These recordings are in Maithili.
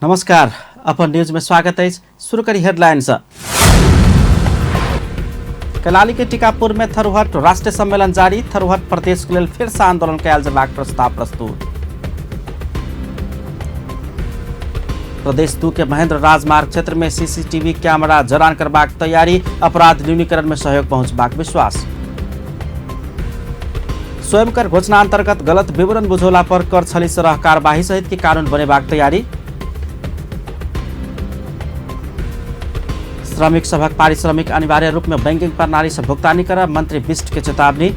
नमस्कार, अपन न्यूज में स्वागत है। शुरू करी हेडलाइन से। कैलाली के टिकापुर में थरुहट राष्ट्रीय सम्मेलन जारी। थरुहट प्रदेश के लेल फिर से आंदोलन कयल जयबाक प्रस्ताव प्रस्तुत। प्रदेश 2 के महेंद्र राजमार्ग क्षेत्र में सीसीटीवी कैमरा जड़ान करबाक तैयारी। अपराध न्यूनीकरण में सहयोग पहुंचबाक विश्वास। स्वयं कर घोषणा अंतर्गत गलत विवरण बुझौला पर कर छली सरह कार्यवाही सहित के कानून बनेबाक तैयारी। श्रमिक सभक पारिश्रमिक अनिवार्य रूप में बैंकिंग प्रणाली से भुगतानी कर मंत्री बिष्ट के चेतावनी।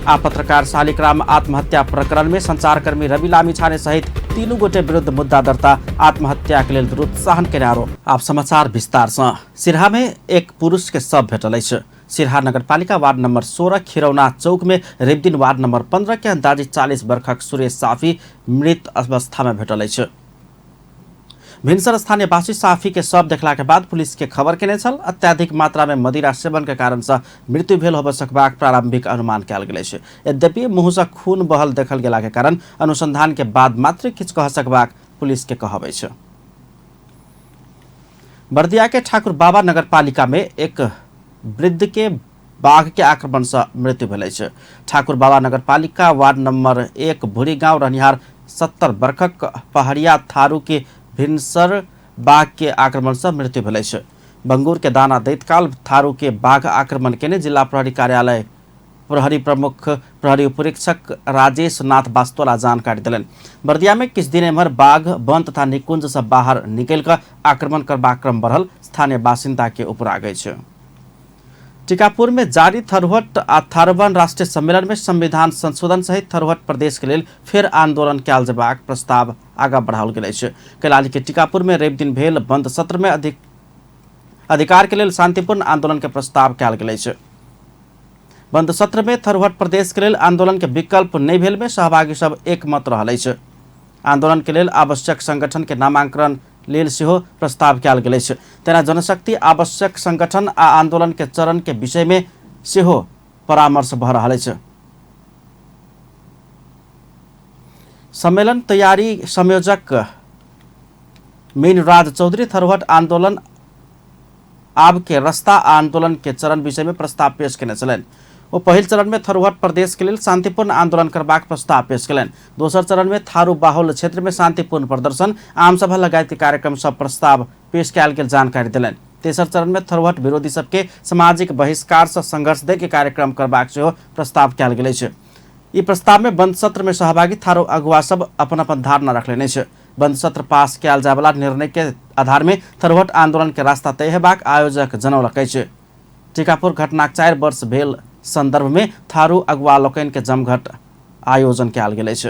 आ पत्रकार शालिग्राम आत्महत्या प्रकरण में संचारकर्मी रवि लामिछाने सहित 3 गोटे विरुद्ध मुद्दा दर्ता। आत्महत्या के लेल प्रोत्साहन के आरोप। आप समाचार विस्तार से। सिरहा में एक पुरुष के शव भेटल अछि। सिरहा नगरपालिका वार्ड नंबर 16 खिरौना चौक में रविदिन वार्ड नंबर 15 के अंदाजे 40 वर्षक सुरेश साफी मृत अवस्था में भेटल अछि। भिनसर स्थानीयवासी साफी के शव देखला के बाद पुलिस के खबर केने छल। अत्याधिक मात्रा में मदिरा सेवन के कारण से मृत्यु भेल होबय सकबाक प्रारंभिक अनुमान कयल गेल अछि। यद्यपि मुँह से खून बहल देखल गेला के कारण अनुसंधान के बाद मात्र किछु कह सकबाक पुलिस के कहब अछि। बर्दिया के ठाकुर बाबा नगरपालिका में एक वृद्ध के बाघ के आक्रमण से मृत्यु भेल अछि। ठाकुर बाबा नगरपालिका वार्ड नंबर 1 भूरी गांव रहनिहार 70 वर्षक पहड़िया थारू के भिनसर बाघ के आक्रमण से मृत्यु भेल अछि। बंगूर के दाना दैत काल थारू के बाघ आक्रमण केने जिला प्रहरी कार्यालय प्रहरी प्रमुख प्रहरी उपरीक्षक राजेश नाथ बास्तोला जानकारी देलनि। बर्दिया में किछु दिन एम्हर बाघ वन तथा निकुंज से बाहर निकलि कऽ आक्रमण करबाक क्रम बढ़ल स्थानीय बासिन्दा के उपराग अछि। टीकापुर में जारी थरुहट आ थारुवन राष्ट्रीय सम्मेलन में संविधान संशोधन सहित थरुहट प्रदेश के लेल फेर आंदोलन कयल जयबाक प्रस्ताव आगाँ बढ़ाओल गेल अछि। कैलाली के टीकापुर में रवि दिन भेल बंद सत्र में अधिकार के लेल शांतिपूर्ण आंदोलन के प्रस्ताव कयल गेल अछि। बंद सत्र में थरुहट प्रदेश के लेल आंदोलन के विकल्प नहीं भेल में सहभागी सब एकमत रहल अछि। आंदोलन के लेल आवश्यक संगठन के नामांकन लेल सेहो प्रस्ताव कयल गेल अछि। तेना जनशक्ति आवश्यक संगठन आ आंदोलन के चरण के विषय में सेहो परामर्श भऽ रहल अछि। सम्मेलन तैयारी संयोजक मीनराज चौधरी थरुहट आंदोलन आब के रास्ता आ आंदोलन के चरण विषय में प्रस्ताव पेश केने छलनि। ओ पहिल चरण में थरुहट प्रदेश के लेल शांतिपूर्ण आंदोलन करबाक प्रस्ताव पेश केलनि। दोसर चरण में थारू बाहुल क्षेत्र में शांतिपूर्ण प्रदर्शन, आमसभा लगायत के कार्यक्रम सब प्रस्ताव पेश कयल गेल जानकारी देलनि। तेसर चरण में थरुहट विरोधी सबके सामाजिक बहिष्कार से संघर्ष दे के कार्यक्रम करबाक सेहो प्रस्ताव कयल गेल अछि। ई प्रस्ताव में बंद सत्र में सहभागी थारू अगुआ सब अपन अपन धारणा रखलनि अछि। बंद सत्र पास कयल जायवला निर्णय के आधार में थरुहट आंदोलन के रास्ता तय हेबाक आयोजक जनौलक अछि। टीकापुर घटनाक 4 वर्ष भेल संदर्भ में थारू अगुआ लोकनि के जमघट आयोजन कयल गेल अछि।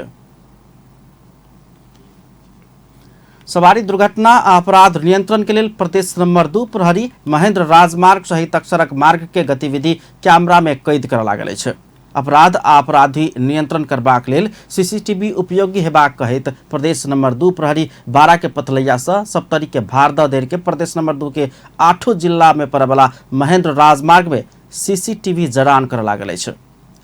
सवारी दुर्घटना आ अपराध नियंत्रण के लेल प्रदेश नंबर 2 प्रहरी महेंद्र राजमार्ग सहितक सड़क मार्ग के गतिविधि कैमरा में कैद करऽ लागल अछि। अपराध आ अपराधी नियंत्रण करबाक लेल सीसीटीवी उपयोगी हेबाक कहैत प्रदेश नंबर 2 प्रहरी 12 के पथलैया से सप्तरी के भारदह धरि के प्रदेश नंबर 2 के 8 जिला में पड़यवला महेंद्र राजमार्ग में सीसीटीवी जड़ान करऽ लागल अछि।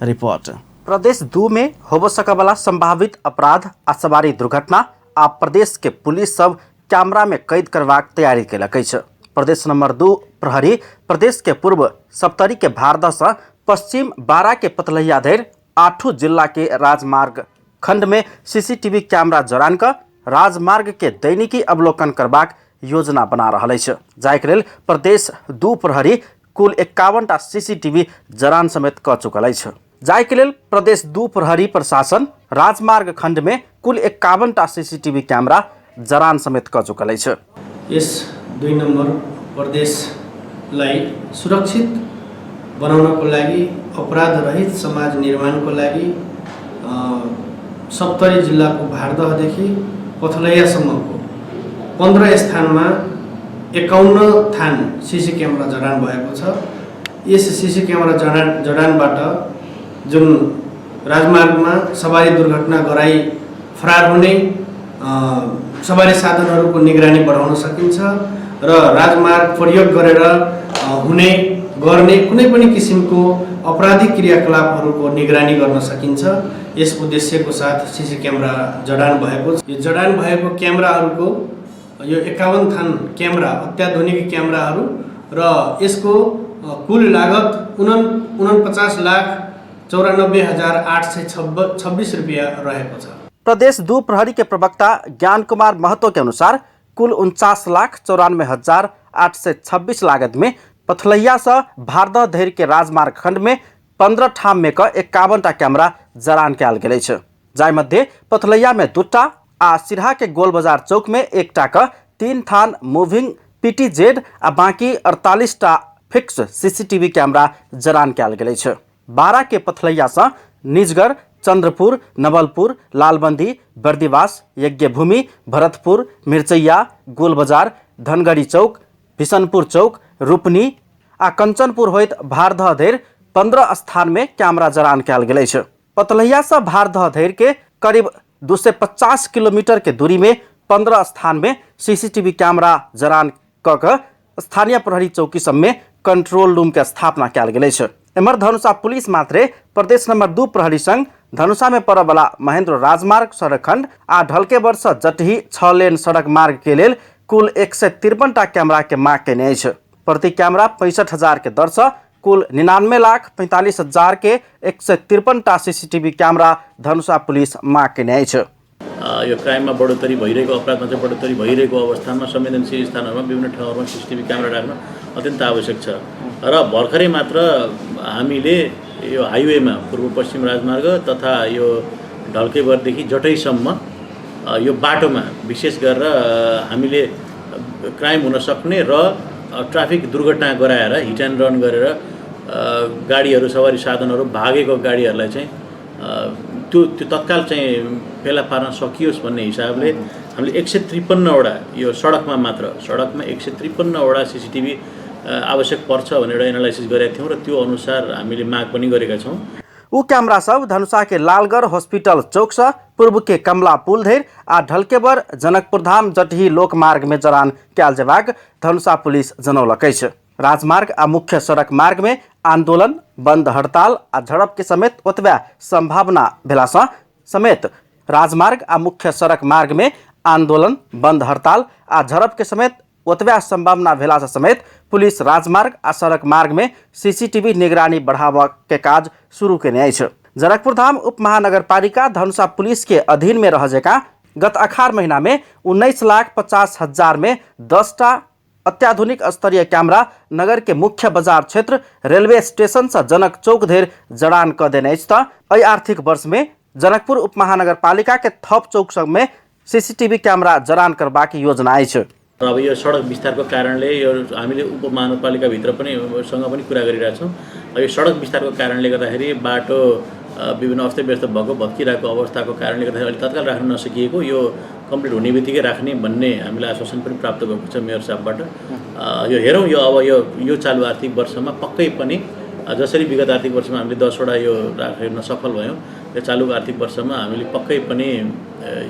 रिपोर्ट। प्रदेश 2 में होबय सकयवला संभावित अपराध आ सवारी दुर्घटना आ प्रदेश के पुलिस सब कैमरा में कैद करबाक तैयारी केलक अछि। प्रदेश नंबर 2 प्रहरी प्रदेश के पूर्व सप्तरी के भारदह से पश्चिम 12 के पतलहिया धरि 8 जिला के राजमार्ग खंड में सीसीटीवी कैमरा जड़ान कऽ राजमार्ग के दैनिकी अवलोकन करबाक योजना बना रहल अछि। जाहिके लेल प्रदेश 2 प्रहरी कुल 51 टा सीसीटीवी जड़ान समेत कऽ चुकल अछि। जाहिके लेल प्रदेश 2 प्रहरी प्रशासन राजमार्ग खंड में कुल 51 टा सीसीटीवी कैमरा जड़ान समेत कऽ चुकल अछि। यस 2 नम्बर प्रदेशलाई सुरक्षित बनाउनको लागि, अपराध रहित समाज निर्माणको लागि सप्तरी जिल्लाको भारदहदेखि पथलैयासम्मको 15 स्थानमा 51 थान सीसी क्यामेरा जडान भएको छ। यस सीसी क्यामेरा जडानबाट जुन राजमार्गमा सवारी दुर्घटना गराई फरार हुने सवारी साधनहरूको निगरानी बढाउन सकिन्छ र राजमार्ग प्रयोग गरेर हुने गर्ने कुनै पनि किसिमको आपराधिक क्रियाकलापहरूको निगरानी गर्न सकिन्छ। यस उद्देश्यको साथ सिसी क्यामेरा जडान भएको छ। यो जडान भएको क्यामेराहरूको यो 51 थान क्यामेरा अत्याधुनिक क्यामेराहरू र यसको कुल लागत 49,94,826 रुपियाँ रहेको छ। प्रदेश 2 प्रहरी के प्रवक्ता ज्ञान कुमार महतो के अनुसार कुल 49,94,826 लागत में पथलैया से भारदह धरि के राजमार्ग खंड में 15 ठाम में क 51 टा कैमरा जड़ान कयल गेल अछि, जाहि मध्य पथलैया में 2 टा आ सिरहा के गोल बाजार चौक में 1 टा क 3 थान मूविंग पीटीजेड आ बाकी 48 टा फिक्स सीसीटीवी कैमरा जड़ान कयल गेल अछि। 12 के पथलैया से निजगढ़, चंद्रपुर, नवलपुर, लालबंदी, बर्दिवास, यज्ञभूमि, भरतपुर, मिर्चैया, गोल बाजार, धनगढ़ी चौक, बिशनपुर चौक, रूपनी आ कंचनपुर होइत भारदह धरि 15 स्थान में कैमरा जड़ान कयल गेल अछि। पतलैया से भारदह धरि के करीब 250 किलोमीटर के दूरी में 15 स्थान में सीसीटीवी कैमरा जड़ान क के स्थानीय प्रहरी चौकी सब में कंट्रोल रूम के स्थापना कयल गेल अछि। एम्हर धनुषा पुलिस मात्रे प्रदेश नंबर 2 प्रहरी संग धनुषा में पड़यवला महेंद्र राजमार्ग सड़क खंड आ ढलकेबर से जटही 6 लेन सड़क मार्ग के लेल कुल 153 टा कैमरा के मांग केने अछि। प्रति कैमरा 65,000 के दर से कुल 99,45,000 के 153 टा सीसीटीवी कैमरा धनुषा पुलिस मांग केने अछि। यो क्राइममा बढोत्तरी भइरहेको, अपराधमा चाहिँ बढोत्तरी भइरहेको अवस्थामा संवेदनशील स्थानहरूमा विभिन्न ठाउँहरूमा सिसिटिभी क्यामेरा राख्न अत्यन्त आवश्यक छ। र भर्खरै मात्र हामीले यो हाइवेमा पूर्व पश्चिम राजमार्ग तथा यो ढल्केबरदेखि जटैसम्म यो बाटोमा विशेष गरेर हामीले क्राइम हुन सक्ने र ट्राफिक दुर्घटना गराएर हिट एन्ड रन गरेर गाडीहरू, सवारी साधनहरू भागेको गाडीहरूलाई चाहिँ त्यो त्यो तत्काल चाहिँ फेला पार्न सकियोस् भन्ने हिसाबले हामीले 153वटा यो सडकमा मात्र सडकमा 153वटा सिसिटिभी आवश्यक पर्छ भनेर एउटा एनालाइसिस गरेका थियौँ र त्यो अनुसार हामीले माग पनि गरेका छौँ। उ कैमरा सब धनुषा के लालगढ़ हॉस्पिटल चौक से पूर्व के कमला पुल धरि आ ढलकेबर जनकपुर धाम जटही लोकमार्ग में जड़ान कयल जेबाक धनुषा पुलिस जनौलक अछि। राजमार्ग आ मुख्य सड़क मार्ग में आंदोलन, बंद हड़ताल आ झड़प के समेत ओतबे संभावना भेला सँ समेत राजमार्ग आ मुख्य सड़क मार्ग में आंदोलन, बंद हड़ताल आ झड़प के समेत ओतबे संभावना भेला सँ समेत पुलिस राजमार्ग आ सड़क मार्ग में सीसीटीवी निगरानी बढ़ाबऽ के काज शुरू केने अछि। जनकपुर धाम उप महानगरपालिका धनुषा पुलिस के अधीन में रह जकाँ गत अखार महीना में 19,50,000 में 10 टा अत्याधुनिक स्तरीय कैमरा नगर के मुख्य बाजार क्षेत्र रेलवे स्टेशन से जनक चौक धरि जड़ान क देने अछि। त एहि आर्थिक वर्ष में जनकपुर उप महानगरपालिका के थप चौक सब में सीसीटीवी कैमरा जड़ान करबाक योजना अछि। र अब यो सडक विस्तारको कारणले यो हामीले उपमहानगरपालिकाभित्र पनि सँग पनि कुरा गरिरहेछौँ। यो सडक विस्तारको कारणले गर्दाखेरि बाटो विभिन्न अस्तव्यस्त भएको भत्किरहेको अवस्थाको कारणले गर्दाखेरि अहिले तत्काल राख्न नसकिएको यो कम्प्लिट हुने बित्तिकै राख्ने भन्ने हामीलाई आश्वासन पनि प्राप्त भएको छ मेयर साहबबाट। यो हेरौँ, यो अब यो चालु आर्थिक वर्षमा पक्कै पनि जसरी विगत आर्थिक वर्षमा हामीले 10वटा यो राख्न सफल भयौँ, यो चालु आर्थिक वर्षमा हामीले पक्कै पनि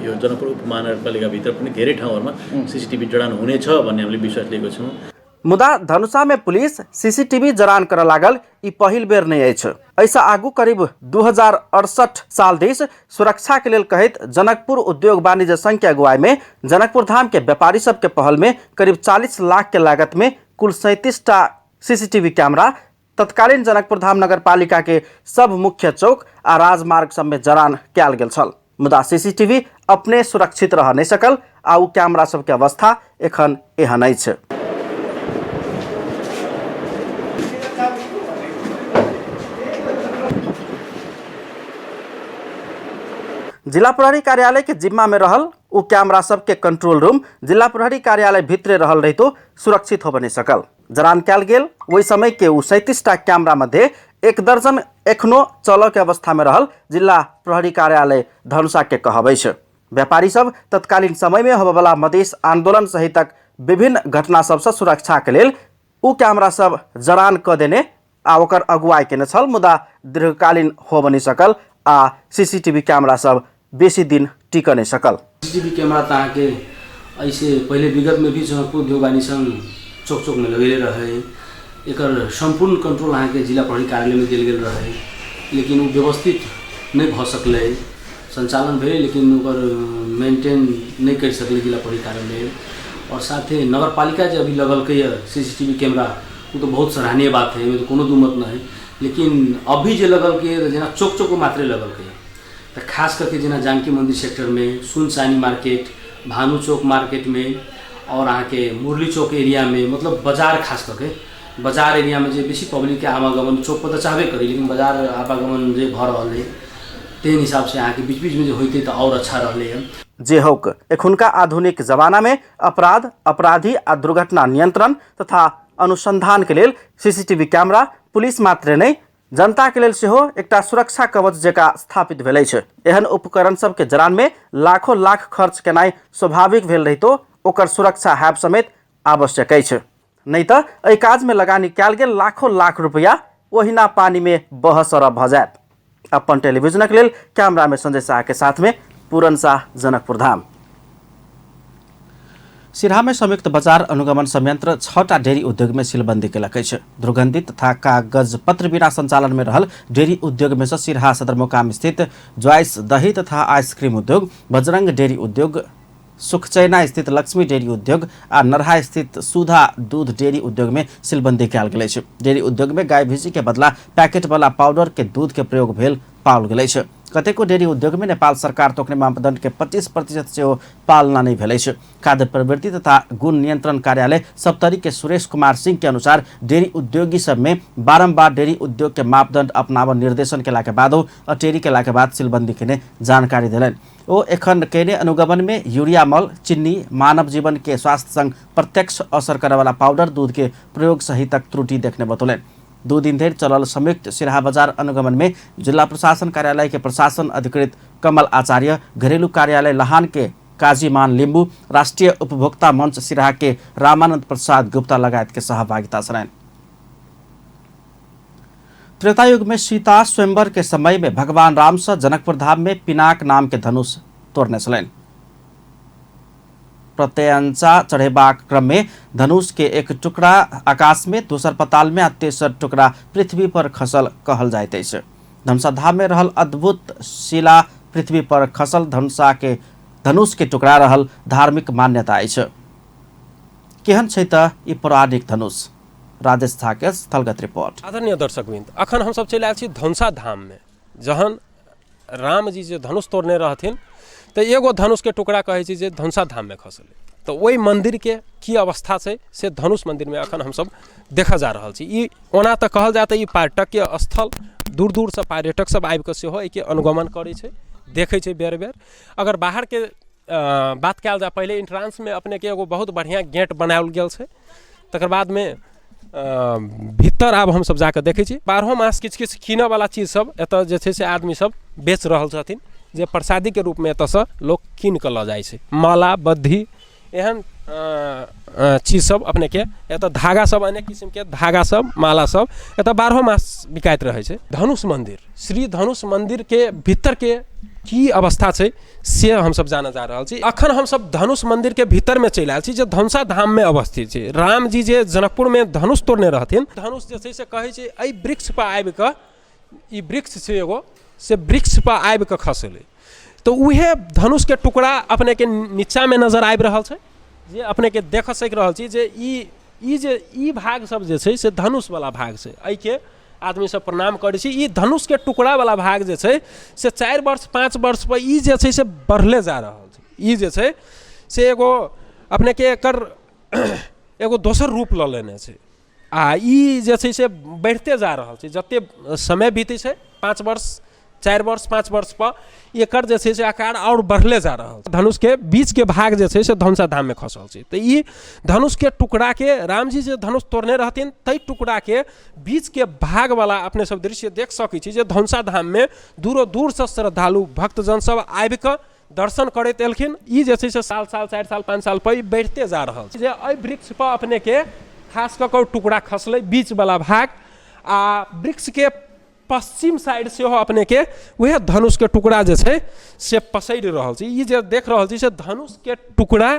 यो जनकपुर उपमहानगरपालिकाभित्र पनि धेरै ठाउँहरूमा सिसिटिभी जडान हुनेछ भन्ने हामीले विश्वास लिएको छौँ। मुदा धनुषा में पुलिस सीसीटीवी जड़ान करऽ लागल ई पहिल बेर नहि अछि। एहिसँ आगू करीब 2068 साल दिस सुरक्षा के लेल कहैत जनकपुर उद्योग वाणिज्य संघ के अगुवाई में जनकपुर धाम के व्यापारी सबके पहल में करीब 40 लाख के लागत में कुल 37 टा सीसीटीवी कैमरा तत्कालीन जनकपुर धाम नगरपालिका के सब मुख्य चौक आ राजमार्ग सब में जड़ान कयल गेल छल। मुदा सीसीटीवी अपने सुरक्षित रह नहि सकल आ ओ कैमरा सबके अवस्था एखन एहन अछि। जिला प्रहरी कार्यालय के जिम्मा में रहल उ कैमरा सबके कंट्रोल रूम जिला प्रहरी कार्यालय भित्रे रहल रहितो सुरक्षित होबे नहि सकल। जड़ान कयल गेल ओहि समय के उ 37 टा कैमरा मध्य 1 दर्जन एखनो चलऽ के अवस्था में रहल जिला प्रहरी कार्यालय धनुषा के कहब अछि। व्यापारी सब तत्कालीन समय में होबयवला मधेश आंदोलन सहितक विभिन्न घटना सबसँ सुरक्षा के लेल उ कैमरा सब जड़ान कऽ देने आ ओकर अगुवाई केने छल, मुदा दीर्घकालीन होबऽ नहि सकल आ सीसीटीवी कैमरा सब बेसी दिन टिकऽ नहि सकल। सीसीटीवी कैमरा तऽ अहाँके ऐसे पहिले विगत में भी जनकपुर उद्योग वाणिज्य संघ चौक चौक में लगेले रहे, एकर सम्पूर्ण कंट्रोल अहाँके जिला प्रहरी कार्यालयमे देल गेल रहै, लेकिन ओ व्यवस्थित नहि भऽ सकलै। सञ्चालन भेलै लेकिन ओकर मेंटेन नहि करि सकलै जिला प्रहरी कार्यालय। आओर साथे नगरपालिका जे अभी लगलकै यऽ सीसीटीवी कैमरा, ओ तऽ बहुत सराहनीय बात है, एहिमे तऽ कोनो दू मत नहि है। लेकिन अभी जे लगलकै तऽ जेना चौक चौक मात्रे लगलकै, तऽ खास करके जेना जानकी मन्दिर सेक्टरमे, सुनसानी मार्केट, भानु चौक मार्केटमे आओर अहाँके मुरली चौक एरियामे, मतलब बाजार, खास करके बाजार एरियामे जे बेसी पब्लिकके आवागमन, चौकपर तऽ चाहबे करी लेकिन बाजार आवागमन जे भऽ रहल है तेहन हिसाबसँ अहाँके बीच बीचमे जे होइतै तऽ आओर अच्छा रहलै हँ। जे हौक, एखुनका आधुनिक जमाना में अपराध, अपराधी आ दुर्घटना नियंत्रण तथा अनुसंधान के लेल सीसीटीवी कैमरा पुलिस मात्रे नहि जनता के लेल सेहो एकटा सुरक्षा कवच जकाँ स्थापित भेल अछि। एहन उपकरण सबके जरान में लाखों लाख खर्च केनाइ स्वाभाविक भेल रहितो ओकर सुरक्षा हैब समेत आवश्यक अछि, नहि तऽ एहि काज में लगानी कयल गेल लाखों लाख रुपया ओहिना पानी में बह सरह भऽ जायत। अपन टेलीविजनक लेल कैमरा में संजय शाह के साथ में पूरन शाह, जनकपुर धाम। सिरहा में संयुक्त बाजार अनुगमन संयंत्र 6टा डेयरी उद्योग में सीलबंदी केलक अछि। दुर्गंधित तथा कागज पत्र बिना संचालन में रहल डेयरी उद्योग में से सिरहा सदरमुकाम स्थित ज्वाइस दही तथा आइसक्रीम उद्योग, बजरंग डेयरी उद्योग, सुखचैना स्थित लक्ष्मी डेयरी उद्योग आ नरहा स्थित सुधा दूध डेयरी उद्योग में सीलबंदी कयल गेल अछि। डेयरी उद्योग में गाय भैंसी के बदला पैकेट वाला पाउडर के दूध के प्रयोग भेल पाओल गेल अछि। कतेको डेयरी उद्योग में नेपाल सरकार तोकने मापदंड के 25% सेहो पालना नहि भेल अछि। खाद्य प्रवृत्ति तथा गुण नियंत्रण कार्यालय सप्तरी के सुरेश कुमार सिंह के अनुसार डेयरी उद्योगी सब में बारंबार डेयरी उद्योग के मापदंड अपनाबऽ निर्देशन केला के बादो अटेरी केला के बाद सीलबंदी केने जानकारी देलनि। ओ एखन केने अनुगमन में यूरिया मल, चिन्नी, मानव जीवन के स्वास्थ्य संग प्रत्यक्ष असर करऽवाला पाउडर दूध के प्रयोग सहितक त्रुटि देखने बतौलनि। 2 दिन धरि चलल संयुक्त सिरहा बाजार अनुगमन में जिला प्रशासन कार्यालय के प्रशासन अधिकृत कमल आचार्य, घरेलू कार्यालय लहान के काजीमान लिम्बू, राष्ट्रीय उपभोक्ता मंच सिरहा के रामानंद प्रसाद गुप्ता लगायत के सहभागिता छलनि। त्रेतायुग में सीता स्वयंवर के समय में भगवान राम से जनकपुर धाम में पिनाक नाम के धनुष तोड़ने छलनि। प्रत्यंचा चढ़ेबाक क्रम में धनुष के एक टुकड़ा आकाश में, दोसर पताल में आ तेसर टुकड़ा पृथ्वी पर खसल कहल जाइत अछि। धनुषा धाम में रहल अद्भुत शिला पृथ्वी पर खसल धनुष के टुकड़ा रहल धार्मिक मान्यता अछि। केहन छै तऽ ई पौराणिक धनुष? राजेश झा के स्थलगत रिपोर्ट। आदरणीय दर्शकवृंद, अखन हमसब चलि आयल छी धनुषा धाम में, जहन रामजी जे धनुष तोड़ने रहथिन तऽ एगो धनुषके टुकड़ा कहै छै जे धनुषा धाममे खसलै। तऽ ओहि मन्दिरके की अवस्था छै से धनुष मन्दिरमे अखन हमसब देखऽ जा रहल छी। ई ओना तऽ कहल जाय तऽ ई पर्यटकीय स्थल, दूर दूरसँ पर्यटक सब आबिकऽ सेहो एहिके अनुगमन करै छै, देखै छै बेर बेर। अगर बाहरके बात कयल जाय, पहिले एंट्रांसमे अपनेके एगो बहुत बढ़िआँ गेट बनाओल गेल छै, तकर बादमे भीतर आब हमसब जाकऽ देखै छी बारहो मास किछु किछु कीनऽवला चीज सब एतऽ जे छै से आदमी सब बेच रहल छथिन, जे प्रसादीके रूपमे एतऽसँ लोक कीन कऽ लऽ जाइ छै। माला, बद्धी, एहन चीज सब अपनेके एतऽ धागा सब, अनेक किसिमके धागा सब, माला सब एतऽ बारहो मास बिकाइत रहै छै। धनुष मन्दिर, श्री धनुष मन्दिरके भीतरके की अवस्था छै से हमसब जानऽ जा रहल छी। अखन हमसब धनुष मन्दिरके भीतरमे चलि आयल छी, जे धनुषा धाममे अवस्थित छै। रामजी जे जनकपुरमे धनुष तोड़ने रहथिन, धनुष जे छै से कहै छै एहि वृक्षपर आबिकऽ, ई वृक्ष छै एगो, से वृक्षपर आबिकऽ खसलै, तऽ उएह धनुषके टुकड़ा अपनेके नीचाँमे नजर आबि रहल छै, जे अपनेके देख सकि रहल छी जे ई ई जे ई भाग सब जे छै से धनुषवला भाग छै। एहिके आदमी सब प्रणाम करै छै। ई धनुषके टुकड़ावला भाग जे छै से 4 वर्ष 5 वर्षपर ई जे छै से बढ़ले जा रहल छै। ई जे छै से एगो अपनेके एकर एगो दोसर रूप लऽ लेने छै आ ई जे छै से बढ़िते जा रहल छै। जतेक समय बीतै छै, 5 वर्ष 4 वर्ष 5 वर्षपर एकर जे छै से आकार आओर बढ़ले जा रहल छै। धनुषके बीचके भाग जे छै से धनुषा धाममे खसल छै। तऽ ई धनुषके टुकड़ाके रामजी जे धनुष तोड़ने रहथिन ताहि टुकड़ाके बीचके भागवला अपने सब दृश्य देख सकै छी, जे धनुषा धाममे दूरो दूरसँ श्रद्धालु भक्तजन सब आबिकऽ दर्शन करैत एलखिन। ई जे छै से साल साल 4 साल 5 साल पर ई बढ़िते जा रहल छै। जे एहि वृक्षपर अपनेके खास कऽ कऽ टुकड़ा खसलै बीचवला भाग, आ वृक्षके पश्चिम साइड सेहो अपनेके उएह धनुषके टुकड़ा जे छै से पसरि रहल छै। ई जे देख रहल छी से धनुषके टुकड़ा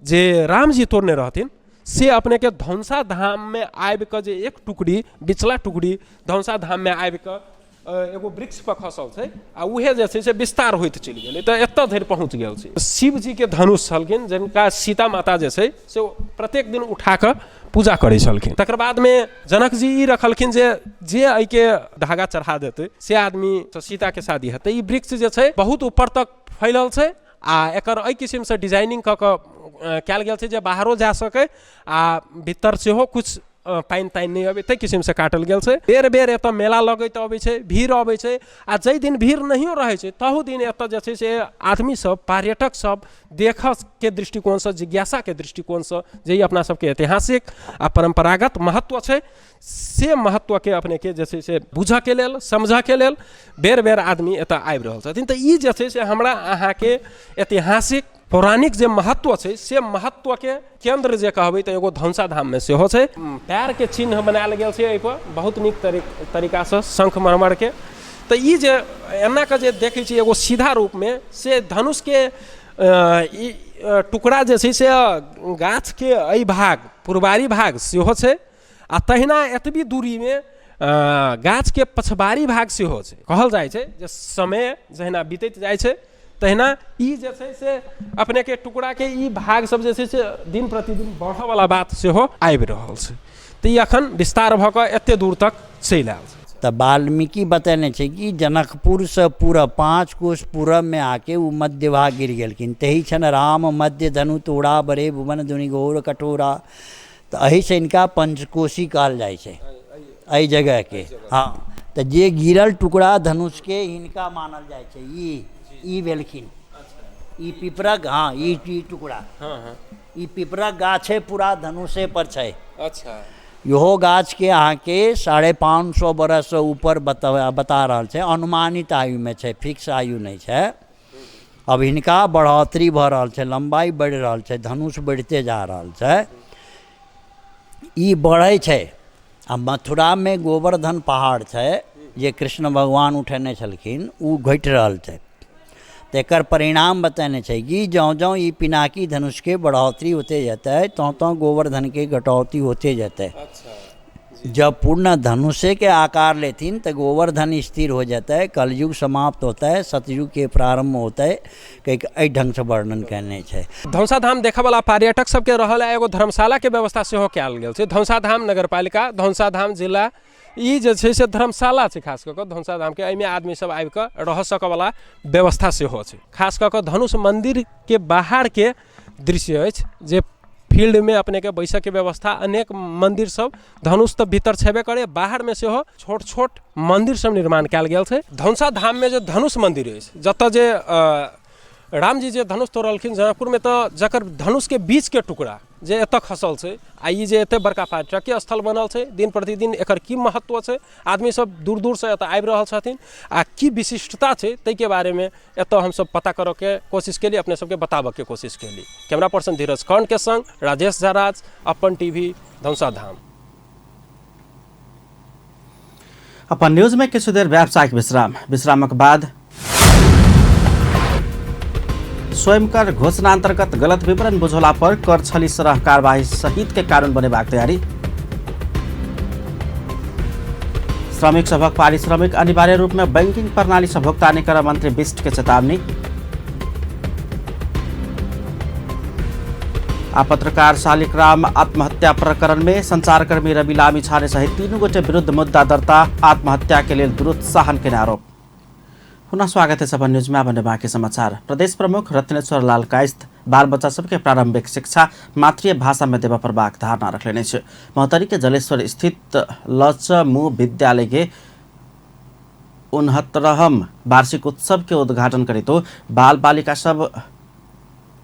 जे रामजी तोड़ने रहथिन से अपनेके धनुषा धाममे आबि कऽ जे एक टुकड़ी बिचला टुकड़ी धनुषा धाममे आबि कऽ एगो वृक्ष पर खसल छै आ उहे जे छै से विस्तार होइत चलि गेलै, तऽ एतऽ धरि पहुँच गेल छै। शिवजीके धनुष छलखिन जिनका सीता माता जे छै से प्रत्येक दिन उठा कऽ पूजा करै छलखिन। तकर बादमे जनकजी ई रखलखिन जे जे एहिके धागा चढ़ा देतै से आदमी सीताके शादी हेतै। ई वृक्ष जे छै बहुत ऊपर तक फैलल छै आ एकर एहि किसिमसँ डिजाइनिंग कऽ कऽ कयल गेल छै जे बाहरो जा सकै आ भीतर सेहो किछु पानि तानि नहि अबै ताहि किसिमसँ काटल गेल छै। बेर बेर एतऽ मेला लगैत अबै छै, भीड़ अबै छै आ जाहि दिन भीड़ नहियो रहै छै तहू दिन एतऽ जे छै से आदमी सब पर्यटक सब देखऽके दृष्टिकोणसँ, जिज्ञासाके दृष्टिकोणसँ जे ई अपना सबके ऐतिहासिक आ परम्परागत महत्व छै से महत्वके अपनेके जे छै से बुझऽके लेल, समझऽके लेल बेर बेर आदमी एतऽ आबि रहल छथिन। तऽ ई जे छै से हमरा अहाँके ऐतिहासिक पौराणिक जे महत्व छै से महत्वके केन्द्र जे कहबै तऽ एगो धनुषा धाममे सेहो छै। पैरके चिन्ह बनायल गेल छै एहिपर बहुत नीक तरीकासँ शंख मरमरके। तऽ ई जे एना कऽ जे देखै छी एगो सीधा रूपमे से धनुषके ई टुकड़ा जे छै से गाछके एहि भाग पुरबारी भाग सेहो छै आ तहिना एतबी दूरीमे गाछके पछबारी भाग सेहो छै। कहल जाइ छै जे समय जहिना बीतैत जाइ छै तहिना ई जे छै से अपनेके टुकड़ाके ई भाग सब जे छै से दिन प्रतिदिन बढ़ऽवला बात सेहो आबि रहल छै। तऽ ई एखन विस्तार भऽ कऽ एते दूर तक चलि आयल छै। तऽ वाल्मीकि बतेने छै कि जनकपुरसँ पूरब 5 कोस पूरबमे आके ओ मध्य भाग गिर गेलखिन। तही छन राम मध्य धनु तोड़ा बड़े भुवन धुनि घोर कठोरा। तऽ एहिसँ हिनका पंचकोशी कहल जाइ छै एहि जगहके। हँ, तऽ जे गिरल टुकड़ा धनुषके हिनका मानल जाइ छै। ई भेलखिन ई पिपरक, हँ ई टुकड़ा ई पिपरक गाछे पूरा धनुषे पर छै। अच्छा। इहो गाछके अहाँके 550 बरससँ ऊपर बता रहल छै, अनुमानित आयुमे छै, फिक्स आयु नहि छै। अब हिनका बढ़ोतरी भऽ रहल छै, लम्बाइ बढ़ि रहल छै, धनुष बढ़िते जा रहल छै, ई बढ़ै छै। आ मथुरामे गोवर्धन पहाड़ छै जे कृष्ण भगवान उठेने छलखिन, ओ घटि रहल छै। तऽ एकर परिणाम बतेने छै कि जँ जँ ई पिनाकी धनुषके बढ़ोतरी होते जेतै तँ तँ गोवर्धनके घटौती होते जेतै। जब पूर्ण धनुषे के आकार लेथिन तऽ गोवर्धन स्थिर हो जेतै, कलयुग समाप्त होतै, सतयुगके प्रारम्भ होतै, कहिके एहि ढङ्गसँ वर्णन कयने छै। धनुषा धाम देखऽवला पर्यटक सबके रहल एगो धर्मशालाके व्यवस्था सेहो कयल गेल छै। धनुषा धाम नगरपालिका, धनुषा धाम जिला, ई जे छै से धर्मशाला छै। खास कऽ कऽ धनुषा धामके एहिमे आदमी सब आबि कऽ रह सकऽवला व्यवस्था सेहो छै। खास कऽ कऽ धनुष मन्दिरके बाहरके दृश्य अछि जे फील्डमे अपनेके बैसऽके व्यवस्था, अनेक मन्दिर सब धनुष तऽ भीतर छेबे करे, बाहरमे सेहो छोट छोट मन्दिर सब निर्माण कयल गेल छै। धनुषा धाममे जे धनुष मन्दिर अछि जतऽ जे रामजी जे धनुष तोड़लखिन जनकपुरमे, तऽ जकर धनुषके बीचके टुकड़ा जे एतऽ खसल छै आ ई जे एते बड़का पर्यटकीय स्थल बनल छै, दिन प्रतिदिन एकर की महत्व छै, आदमी सब दूर दूरसँ एतऽ आबि रहल छथिन आ की विशिष्टता छै ताहिके बारेमे एतऽ हमसब पता करऽके कोशिश केली, अपने सबके बताबऽके कोशिश केली। कैमरा पर्सन धीरज कर्ण के संग राजेश झा राज, अपन टीवी, धनुषा धाम। अपन न्यूज में किछु देर व्यावसायिक विश्राम, विश्रामक बाद स्वयं कर घोषणा अंतर्गत गलत विवरण बुझौला पर कर छली सरह कार्यवाही सहित के कानून बनेबाक तैयारी। श्रमिक सभक पारिश्रमिक अनिवार्य रूप में बैंकिंग प्रणाली से भुगतानी कर मंत्री बिष्ट के चेतावनी। आ पत्रकार शालिकराम आत्महत्या प्रकरण में संचारकर्मी रवि लामिछाने सहित 3 गोटे विरुद्ध मुद्दा दर्ता, आत्महत्या के लेल दुरुत्साहन के आरोप। पुनः स्वागत है अपन न्यूज में। अब बाकी समाचार। प्रदेश प्रमुख रत्नेश्वर लाल कायस्थ बाल बच्चा सबके प्रारंभिक शिक्षा मातृ भाषा में देबऽ पड़बाक धारणा रखलेने अछि। महोत्तरी के जलेश्वर स्थित लचमु विद्यालय के 69 वार्षिक उत्सव के उद्घाटन करितो बाल बालिका सब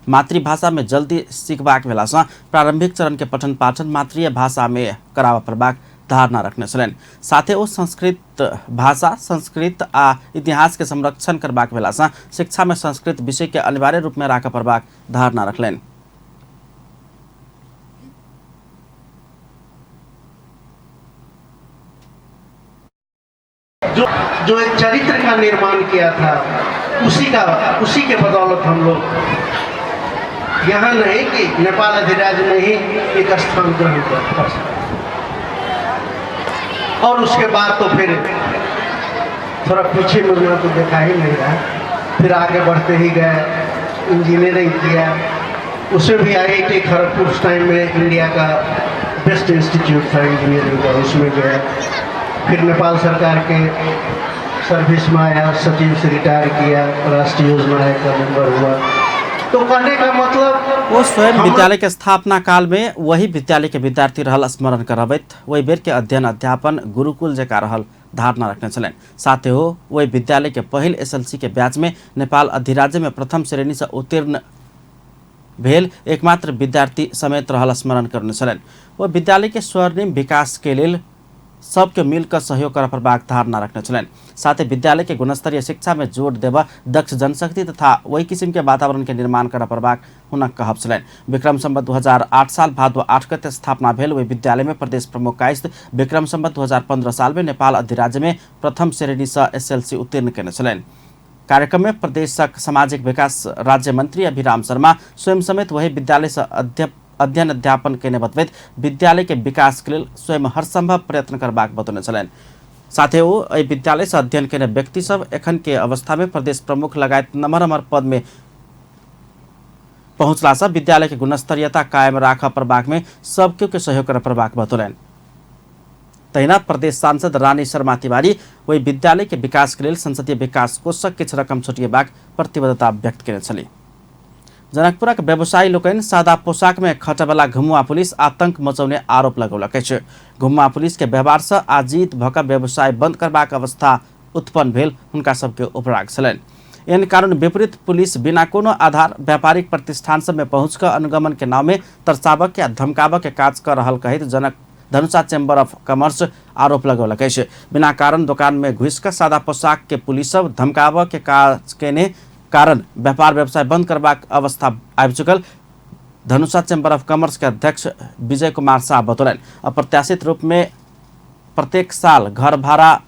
मातृभाषा में जल्दी सीखबाक भेलासँ प्रारंभिक चरण के पठन पाठन मातृ भाषा में कराबऽ पड़बाक धारणा रखने छलनि। साथे ओ संस्कृत भाषा, संस्कृत आ इतिहास के संरक्षण करबाक भेलासँ शिक्षा में संस्कृत विषय के अनिवार्य रूप में राखऽ पड़बाक धारणा रखलनि। जो एक चरित्र का निर्माण किया था उसी के बदौलत हम लोग यहाँ नहीं कि नेपाल अधिराज्य में ही एक स्थान ग्रहण कर सके। और उसके बाद तो फिर थोड़ा पीछे मुड़ना तो देखा ही नहीं रहा, फिर आगे बढ़ते ही गए, इंजीनियरिंग किया, उसमें भी IIT Kharagpur उस टाइम में इंडिया का बेस्ट इंस्टीट्यूट था इंजीनियरिंग का, उसमें गया। फिर नेपाल सरकार के सर्विस में आया, सचिव से रिटायर किया, राष्ट्रीय योजना आयोग का मेंबर हुआ। तो कहने का मतलब ओ स्वयं विद्यालय के स्थापना काल में वही विद्यालय के विद्यार्थी रहल स्मरण करबैत ओहि बेर के अध्ययन अध्यापन गुरुकुल जकाँ रहल धारणा रखने छलनि। साथे हो ओहि विद्यालय के पहिल SLC के बैच में नेपाल अधिराज्य में प्रथम श्रेणी से उत्तीर्ण भेल एकमात्र विद्यार्थी समेत रहल स्मरण करने छलनि। ओ विद्यालय के स्वर्णिम विकास के लेल सबके मिलकर सहयोग करऽ पड़बाक धारणा रखने छलनि। साथै विद्यालय के गुणस्तरीय शिक्षा में जोड़ देबऽ दक्ष जनशक्ति तथा ओहि किसिम के वातावरण के निर्माण करऽ पड़बाक हुनक कहब छलनि। विक्रम सम्वत 2008 साल भादो 8 गते स्थापना भेल ओहि विद्यालय में प्रदेश प्रमुख कायस्थ विक्रम सम्वत 2015 साल में नेपाल अधिराज्य में प्रथम श्रेणी से SLC उत्तीर्ण केने छलनि। कार्यक्रम में प्रदेशक सामाजिक विकास राज्य मंत्री अभिराम शर्मा स्वयं समेत वही विद्यालय से अध्ययन अध्यापन केने बतबैत विद्यालय के विकास के लेल स्वयं हरसंभव प्रयत्न करबाक बतौने छलनि। साथे ओ एहि विद्यालय से अध्ययन केने व्यक्ति सब एखन के अवस्था में प्रदेश प्रमुख लगायत नमहर नमहर पद में पहुँचला से विद्यालय के गुणस्तरीयता कायम राखऽ पड़बाक में सबके के सहयोग करऽ पड़बाक बतौलनि। तहिना प्रदेश सांसद रानी शर्मा तिवारी ओहि विद्यालय के विकास के लेल संसदीय विकास कोषक किछु रकम छुटिएबाक प्रतिबद्धता व्यक्त केने छलीह। जनकपुरक व्यवसायी लोकनि सादा पोशाक में खटबला घुमुआ पुलिस आतंक मचौने आरोप लगौलक अछि। घुमुआ पुलिस के व्यवहार से आजीत भऽ व्यवसाय बंद करबाक अवस्था उत्पन्न भेल हुनका सबके उपराग छलनि। एहन कानून विपरीत पुलिस बिना कोनो आधार व्यापारिक प्रतिष्ठान सब में पहुँच कऽ अनुगमन के नाम में तरसाबक या धमकाबक के काज कऽ रहल कहैत जनक धनुषा चैम्बर ऑफ कॉमर्स आरोप लगौलक अछि। बिना कारण दोकान में घुसि कऽ सादा पोशाक के पुलिस सब धमकाबऽ के काज केने कारण व्यापार व्यवसाय बंद करबाक अवस्था आबि चुकल धनुषा चैम्बर ऑफ कॉमर्स के अध्यक्ष विजय कुमार शाह बतौलनि। अप्रत्याशित रूप में प्रत्येक साल घर भाड़ा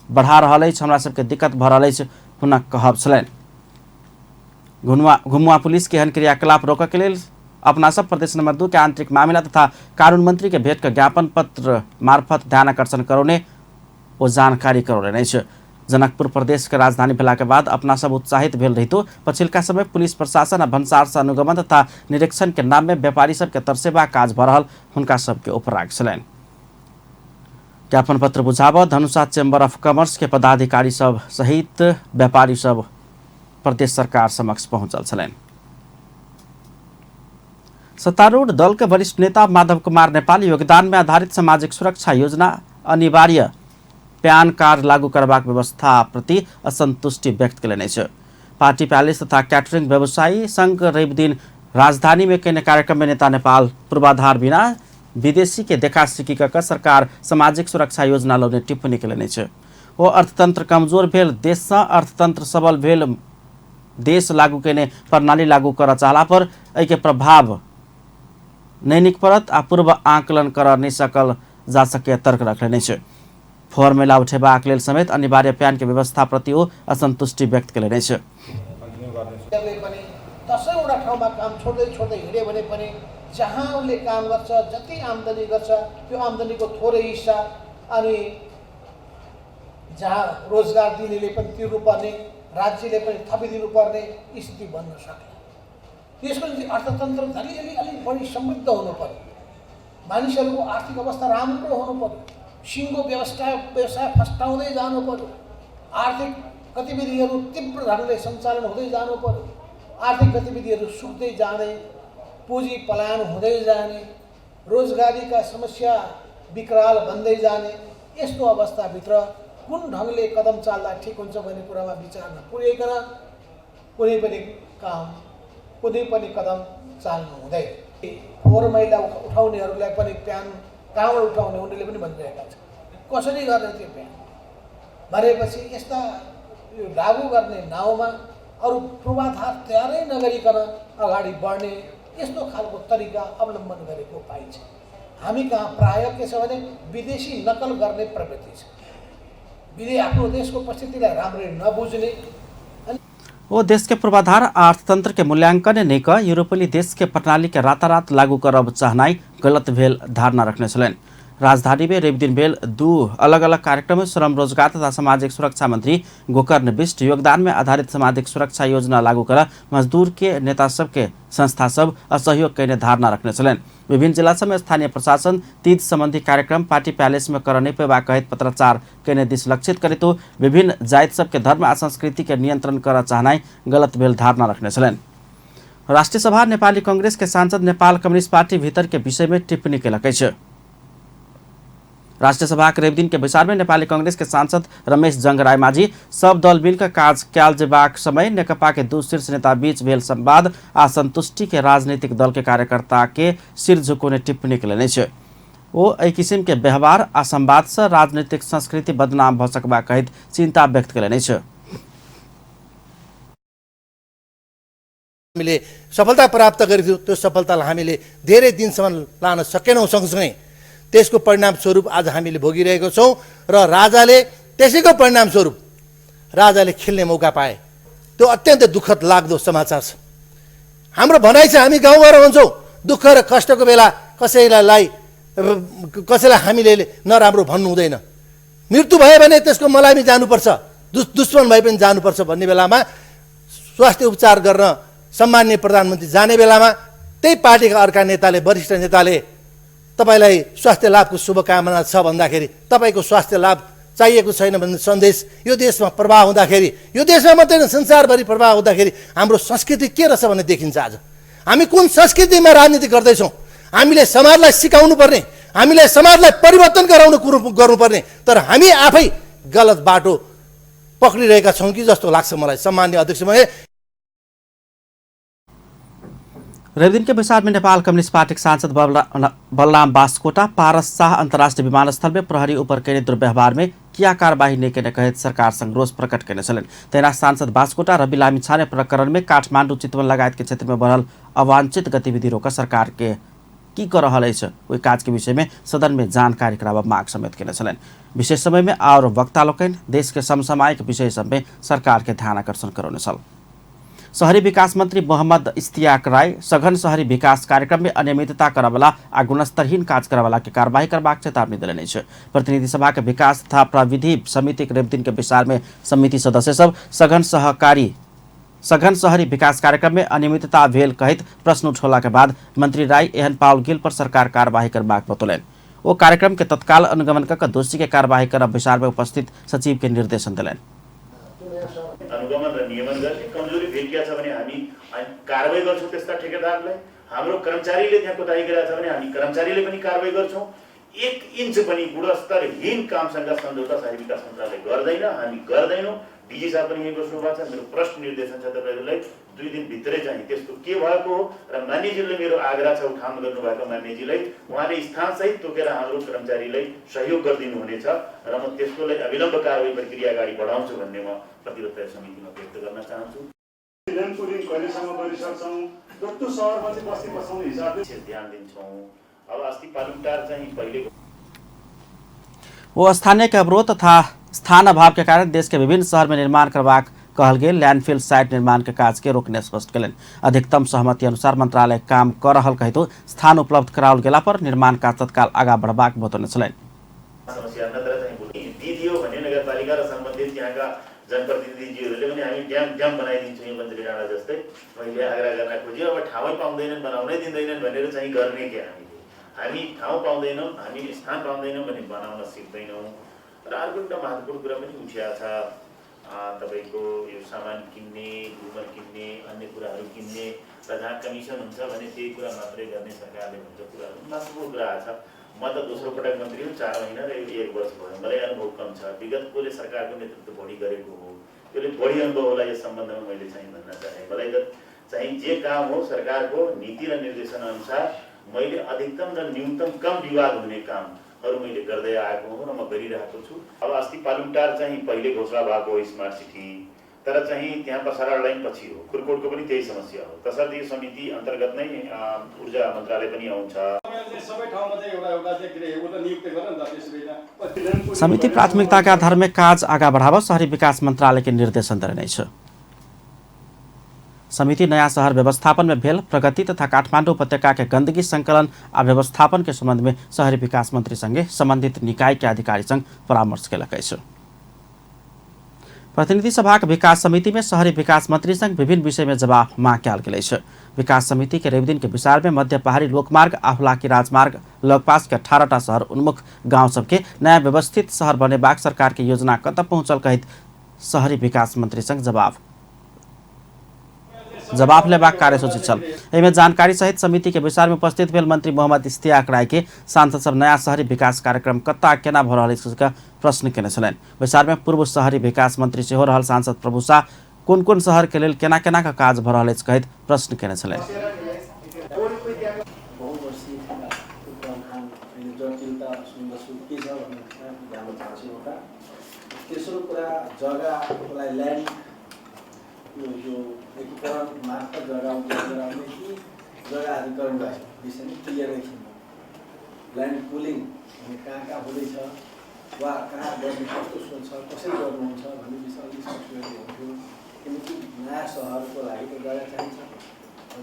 बढ़ा रहल अछि, हमरा सबके दिक्कत भऽ रहल अछि हुनक कहब छलनि। घुमुआ पुलिस के एहन क्रियाकलाप रोकऽ के लेल अपना सब प्रदेश नंबर 2 के आंतरिक मामिला तथा कानून मंत्री के भेंट कऽ ज्ञापन पत्र मार्फत ध्यान आकर्षण करौने ओ जानकारी करौलनि अछि। जनकपुर प्रदेश के राजधानी भेला के बाद अपना सब उत्साहित भेल रहितो पछिलका समय पुलिस प्रशासन आ भन्सार से अनुगमन तथा निरीक्षण के नाम में व्यापारी सबके तरसेबाक काज भऽ रहल हुनका सबके उपराग छलनि। ज्ञापन पत्र बुझाबऽ धनुषा चैम्बर ऑफ कॉमर्स के पदाधिकारी सब सहित व्यापारी सब प्रदेश सरकार समक्ष पहुंचल छलनि। सत्तारूढ़ दल के वरिष्ठ नेता माधव कुमार नेपाल योगदान में आधारित सामाजिक सुरक्षा योजना अनिवार्य पैन कार्ड लागू करबाक व्यवस्था प्रति असंतुष्टि व्यक्त केलनि अछि। पार्टी पैलेस तथा कैटरिंग व्यवसायी संघ रवि दिन राजधानी में केने कार्यक्रम में नेता नेपाल पूर्वाधार बिना विदेशी के देखासिकी कऽ कऽ सरकार सामाजिक सुरक्षा योजना लौने टिप्पणी केलनि अछि। ओ अर्थतंत्र कमजोर भेल देशसँ अर्थतंत्र सबल भेल देश लागू केने प्रणाली लागू करऽ चाहला पर एहिके प्रभाव नहि नीक पड़त आ पूर्व आकलन करऽ नहि सकल जा सके तर्क रखलनि अछि। फोहोर मैला उठेबाक लेल समेत अनिवार्य प्यान के व्यवस्था प्रति ओ असंतुष्टि व्यक्त केलनि अछि। पनि दसैँवटा ठाउँमा काम छोड्दै छोड्दै हिँड्यो भने पनि जहाँ उसले काम गर्छ, जति आम्दानी गर्छ त्यो आम्दानीको थोरै हिस्सा अनि जहाँ रोजगार दिनेले पनि तिर्नुपर्ने, राज्यले पनि थपिदिनुपर्ने स्थिति बन्न सक्यो। त्यसको निम्ति अर्थतन्त्र अलिअलि अलिक बढी समृद्ध हुनु पर्यो, मानिसहरूको आर्थिक अवस्था राम्रो हुनु पर्यो, सिङ्गो व्यवसाय फस्टाउँदै जानु पर्यो, आर्थिक गतिविधिहरू तीव्र ढङ्गले सञ्चालन हुँदै जानु पर्यो, आर्थिक गतिविधिहरू सुक्दै जाने, पुँजी पलायन हुँदै जाने, रोजगारीका समस्या विकराल बन्दै जाने, यस्तो अवस्थाभित्र कुन ढङ्गले कदम चाल्दा ठिक हुन्छ भन्ने कुरामा विचार नपुर्याइकन कुनै पनि काम, कुनै पनि कदम चाल्नु हुँदैन। फोहोर मैला उठाउनेहरूलाई पनि प्यान कहाँबाट उठाउने उनीहरूले पनि भनिरहेका छन्, कसरी गर्ने त्यो प्यान भनेपछि यस्ता यो लागू गर्ने नाउँमा अरू पूर्वाधार तयारै नगरिकन अगाडि बढ्ने यस्तो खालको तरिका अवलम्बन गरेको पाइन्छ। हामी कहाँ प्रायः के छ भने विदेशी नकल गर्ने प्रवृत्ति छ, आफ्नो देशको परिस्थितिलाई राम्ररी नबुझ्ने। ओ देश के पूर्वाधार आ अर्थतंत्र के मूल्यांकन नहि कऽ यूरोपीय देश के प्रणाली के रातारात लागू करब चाहनाइ गलत भेल धारणा रखने छलनि। राजधानी में रवि दिन भेल दू अलग अलग कार्यक्रम में श्रम रोजगार तथा सामाजिक सुरक्षा मंत्री गोकर्ण बिष्ट योगदान में आधारित सामाजिक सुरक्षा योजना लागू कर मजदूर के नेता सबके संस्था सब असहयोग कयने धारणा रखने छलनि। विभिन्न जिला सब में स्थानीय प्रशासन तीज संबंधी कार्यक्रम पार्टी पैलेस में कर नहि पेबा कहैत पत्राचार कयने दिस लक्षित करैत विभिन्न जाति सबके धर्म आ संस्कृति के नियंत्रण कर चाहनाइ गलत भेल धारणा रखने छलनि। राष्ट्रिय सभा नेपाली कांग्रेस के सांसद नेपाल कम्युनिस्ट पार्टी भीतर के विषय में टिप्पणी केलक अछि। राष्ट्रिय सभा के रवि दिन के बैसार में नेपाली कांग्रेस के सांसद रमेश जंग रायमाझी सब दल मिलकर काज कयल जेबाक समय नेकपा के दू शीर्ष नेता बीच भेल संवाद आ संतुष्टि के राजनीतिक दल के कार्यकर्ता के सिर झुकोने टिप्पणी केलनि अछि। ओ एहि किसिम के व्यवहार आ संवाद से राजनीतिक संस्कृति बदनाम भऽ सकबा कहैत चिंता व्यक्त केलनि अछि। हामीले सफलता प्राप्त गरेको थियौँ, त्यो सफलतालाई हामीले धेरै दिनसम्म लान सकेनौँ। सँगसँगै त्यसको परिणामस्वरूप आज हामीले भोगिरहेको छौँ र राजाले त्यसैको परिणामस्वरूप राजाले खेल्ने मौका पाए। त्यो अत्यन्तै दुःखद लाग्दो समाचार छ। हाम्रो भनाइ छ, हामी गाउँघर भन्छौँ, दुःख र कष्टको बेला कसैलाई कसैलाई हामीले नराम्रो भन्नु हुँदैन। मृत्यु भयो भने त्यसको मलामी जानुपर्छ, दुश्मन भए पनि जानुपर्छ भन्ने बेलामा स्वास्थ्य उपचार गर्न सम्माननीय प्रधानमन्त्री जाने बेलामा त्यही पार्टीका अर्का नेताले, वरिष्ठ नेताले तपाईलाई स्वास्थ्य लाभको शुभकामना छ भन्दाखेरि तपाईँको स्वास्थ्य लाभ चाहिएको छैन भन्ने सन्देश यो देशमा प्रवाह हुँदाखेरि, यो देशमा मात्रै होइन संसारभरि प्रवाह हुँदाखेरि हाम्रो संस्कृति के रहेछ भन्ने देखिन्छ। आज हामी कुन संस्कृतिमा राजनीति गर्दैछौँ? हामीले समाजलाई सिकाउनु पर्ने, हामीले समाजलाई परिवर्तन गराउनु कुरो गर्नुपर्ने, तर हामी आफै गलत बाटो पक्रिरहेका छौँ कि जस्तो लाग्छ मलाई। सम्माननीय अध्यक्ष महोदय, रवि दिन के बैसार में नेपाल कम्युनिस्ट पार्टी के सांसद बलराम बास्कोटा पारस शाह अंतर्राष्ट्रीय विमानस्थल में प्रहरी ऊपर कयने दुर्व्यवहार में किया कार्यवाही नहि कयने कहैत सरकार संग रोष प्रकट कयने छलनि। तहिना सांसद बास्कोटा रवि लामिछाने प्रकरण में काठमाडौँ चितवन लगायत के क्षेत्र में बढ़ल अवांछित गतिविधि रोक सरकार के की कऽ रहल अछि ओहि काज के विषय में सदन में जानकारी कराबऽ माग समेत कयने छलनि। विशेष समय में आओर वक्ता लोकनि देश के समसामयिक विषय सब में सरकार के ध्यान आकर्षण करौने छल। शहरी विकास मंत्री मोहम्मद इश्तियाक राय सघन शहरी विकास कार्यक्रम में अनियमितता करवला आ गुणस्तरहीन काज करवला के कार्यवाही करबाक चेतावनी देलनि अछि। प्रतिनिधि सभा के विकास तथा प्रविधि समिति के रवि दिन के बैसार में समिति सदस्य सब सघन शहरी विकास कार्यक्रम में अनियमितता भेल कहैत प्रश्न उठौला के बाद मंत्री राय एहन पाओल गेल पर सरकार कार्यवाही करबाक बतौलनि। ओ कार्यक्रम के तत्काल अनुगमन कऽ दोषी के कार्यवाही करब बैसार में उपस्थित सचिव के निर्देशन देलनि। अनुगमन र नियमन गर्ने कमजोरी भेटिया छ भने हामी कारवाही गर्छौँ त्यस्ता ठेकेदारलाई, हाम्रो कर्मचारीले त्यहाँ कोताही गरेका छ भने हामी कर्मचारीले पनि कारवाही गर्छौँ। एक इन्च पनि गुणस्तरहीन कामसँग सम्झौता शहरी विकास मन्त्रालय गर्दैन, हामी गर्दैनौँ। डिजी साहब पनि यहीँ बस्नु भएको छ। मेरो प्रश्न निर्देशन छ तपाईँहरूलाई 2 दिनभित्रै चाहिँ त्यस्तो के भएको हो र मान्यजीले मेरो आग्रह छ, उठान गर्नुभएको मान्यजीलाई उहाँले स्थानसहित तोकेर हाम्रो कर्मचारीलाई सहयोग गरिदिनु हुनेछ र म त्यसको लागि अविलम्ब कारवाही प्रक्रिया अगाडि बढाउँछु भन्ने म प्रतिबद्धता समितिमा व्यक्त गर्न चाहन्छु। ध्यान दिन्छौँ। अब अस्ति पालुङटार चाहिँ पहिले वो स्थानीय के अवरोध तथा स्थान अभाव के कारण देश के विभिन्न शहर में निर्माण करबाक कहल गेल लैंडफिल साइट निर्माण के काज के रोकने स्पष्ट कयलनि। अधिकतम सहमति अनुसार मंत्रालय काम कर रहल कहितो स्थान उपलब्ध कराओल गेला पर निर्माण काज तत्काल आगा बढ़बाक बतौने छलनि। समस्या नत्र चाहिँ दिदियो भने नगरपालिका र सम्बन्धित त्यहाँका जनप्रतिनिधिजीहरूले पनि हामी ड्याम ड्याम बनाइदिन्छौँ यो बन्जरी डाँडा जस्तै मैले आग्रह गर्न खोज्यो। अब ठाउँै पाउँदैनन्, बनाउनै दिँदैनन् भनेर चाहिँ गर्ने के? हामी ठाउँ पाउँदैनौँ, हामी स्थान पाउँदैनौँ भने बनाउन सिक्दैनौँ। र अर्को एउटा महत्त्वपूर्ण कुरा पनि उठिया छ, तपाईँको यो सामान किन्ने, गोबर किन्ने, अन्य कुराहरू किन्ने र जहाँ कमिसन हुन्छ भने त्यही कुरा मात्रै गर्ने सरकारले भन्छ कुराहरू महत्त्वपूर्ण कुरा छ। म त दोस्रो पटक मन्त्री हुँ, 4 महिना र 1 वर्ष भयो, मलाई अनुभव कम छ। विगतकोले सरकारको नेतृत्व बढी गरेको हो, त्यसले बढी अनुभव होला यस सम्बन्धमा मैले चाहिँ भन्न चाहेँ। मलाई त चाहिँ जे काम हो सरकारको नीति र निर्देशन अनुसार मैले अधिकतम र न्यूनतम कम विवाद हुने कामहरू मैले गर्दै आएको हुँ र म गरिरहेको छु। अब अस्ति पालुङटार चाहिँ पहिले घोषणा भएको हो स्मार्ट सिटी, तर चाहिँ त्यहाँ प्रसारण लाइन पछि हो। खुरकोटको पनि त्यही समस्या हो। तसर्थ यो समिति अन्तर्गत नै ऊर्जा मन्त्रालय पनि आउँछ। समिति प्राथमिकता के आधार में काज आगा बढ़ाव शहरी विकास मंत्रालय के निर्देशन देने छ। समिति नयाँ शहर व्यवस्थापन में भेल प्रगति तथा काठमाडौँ उपत्यका के गंदगी संकलन आ व्यवस्थापन के संबंध में शहरी विकास मंत्री संगे संबंधित निकाय के अधिकारी संग परामर्श केलक अछि। प्रतिनिधि सभाक विकास समिति में शहरी विकास मंत्री संग विभिन्न विषय में जवाब मांग कयल गेल अछि। विकास समिति के रविदिन के विचार में मध्य पहाड़ी लोकमार्ग, आहुलाकी राजमार्ग लगपास के 18टा शहर उन्मुख गांव सबके नया व्यवस्थित शहर बनेबाक सरकार के योजना कतऽ पहुंचल कहैत शहरी विकास मंत्री संग जवाब लेबाक कार्यसूची छल। एहिमे जानकारी सहित समिति के बैसार में उपस्थित भेल मंत्री मोहम्मद इश्तियाक राय के सांसद सब नया शहरी विकास कार्यक्रम कतऽ केना भऽ रहल अछि प्रश्न केने छलनि। बैसार में पूर्व शहरी विकास मंत्री सेहो रहल सांसद प्रभु शाह कोन कोन शहर के लेल केना केना का काज भऽ रहल अछि कहैत प्रश्न केने छलनि। तेस्रो कुरा जग्गाको लागि ल्यान्ड यो एकीकरण मार्फत जग्गा उपलब्ध गराउने कि जग्गा अधिकरण विषय नै क्लियर छैन। ल्यान्ड पुलिङ भन्ने कहाँ कहाँ हुँदैछ वा कहाँ गर्ने कस्तो सोच छ, कसरी गर्नुहुन्छ भन्ने विषय अलिक सफ्टवेयर हुन्थ्यो। किनकि नयाँ सहरको लागि त जग्गा चाहिन्छ,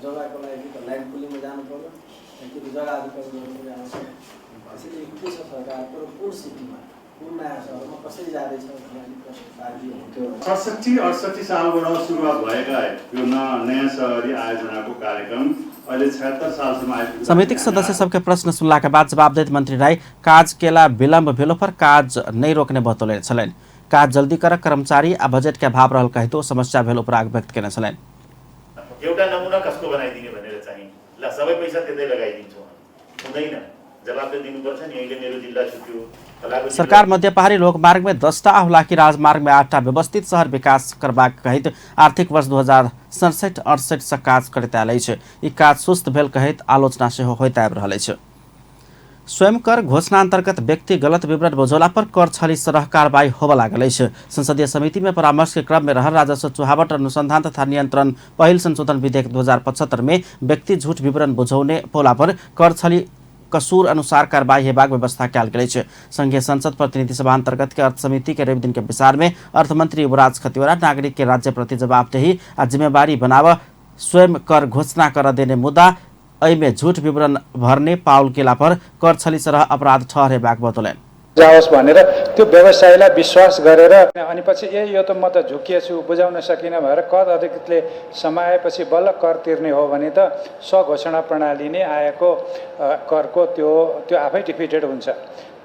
जग्गाको लागि त ल्यान्ड पुलिङमा जानु पर्यो कि त जग्गा अधिकरण गर्नु पर्यो आवश्यक। त्यसैले के छ सरकारको र कुन सिटीमा कुन नयाँ सहरमा कसरी जाँदैछ भन्ने अलिक प्रश्न तार्कियो हुन्थ्यो। 67-68 सालबाट सुरुवात भएका यो नयाँ सहरी आयोजनाको कार्यक्रम अहिले 76 सालसम्म आइपुग्यो। समितिक सदस्य सबके प्रश्न सुनला के बाद जवाब दैत मंत्री राई काज केला विलम्ब भेलो पर काज नहीं रोकने बतौले छलनि। काज जल्दी कर कर्मचारी आ बजट के अभाव रहल कहितो समस्या भेल उपराग व्यक्त केने छलनि। एउटा नमुना कसको बनाइदिने भनेर चाहिँ ल सबै पैसा त्यतै लगाइदिन्छौँ हुँदैन, जवाब त दिनुपर्छ नि। अहिले मेरो जिल्ला छुट्यो। सरकार मध्य पहाड़ी लोकमार्ग में 10टा आहुलाकी राजमार्ग में 8टा व्यवस्थित शहर विकास करबाक कहैत आर्थिक वर्ष 2067-68 से काज करैत आयल अछि। ई काज सुस्त भेल कहैत आलोचना सेहो होइत आबि रहल अछि। स्वयं कर घोषणा अंतर्गत व्यक्ति गलत विवरण बुझौला पर कर छली सरह कार्रवाई होबय लागल अछि। संसदीय समिति में परामर्श के क्रम में रहल राजस्व चुहावट अनुसंधान तथा नियंत्रण पहिल संशोधन विधेयक 2075 में व्यक्ति झूठ विवरण बुझौने पौला पर कर छली कसूर अनुसार कार्रवाई हेबाक व्यवस्था कयल गेल अछि। संघीय संसद प्रतिनिधि सभा अंतर्गत के अर्थ समिति के रवि दिन के बैसार में अर्थमंत्री युवराज खतिवड़ा नागरिक के राज्य प्रति जवाबदेही आ जिम्मेवारी बनाव स्वयं कर घोषणा कर देने मुद्दा एहिमे झूठ विवरण भरने पाउल गेला पर कर छली सरह अपराध ठहरेबाक बतौलनि। जाओस् भनेर त्यो व्यवसायीलाई विश्वास गरेर अनि पछि ए यो त म त झुकिएछु बुझाउन सकिनँ भनेर कर अधिकृतले समाएपछि बल्ल कर तिर्ने हो भने त स्वघोषणा प्रणाली नै आएको करको त्यो त्यो आफै डिफिटेड हुन्छ।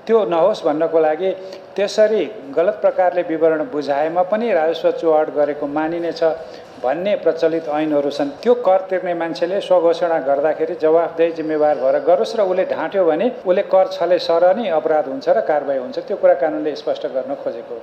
त्यो नहोस् भन्नको लागि त्यसरी गलत प्रकारले विवरण बुझाएमा पनि राजस्व चुहावट गरेको मानिनेछ भन्ने प्रचलित ऐनहरू छन्। त्यो कर तिर्ने मान्छेले स्वघोषणा गर्दाखेरि जवाफदेही जिम्मेवार भएर गरोस् र उसले ढाँट्यो भने उसले कर छले सर नै अपराध हुन्छ र कारबाही हुन्छ। त्यो कुरा कानुनले स्पष्ट गर्न खोजेको हो।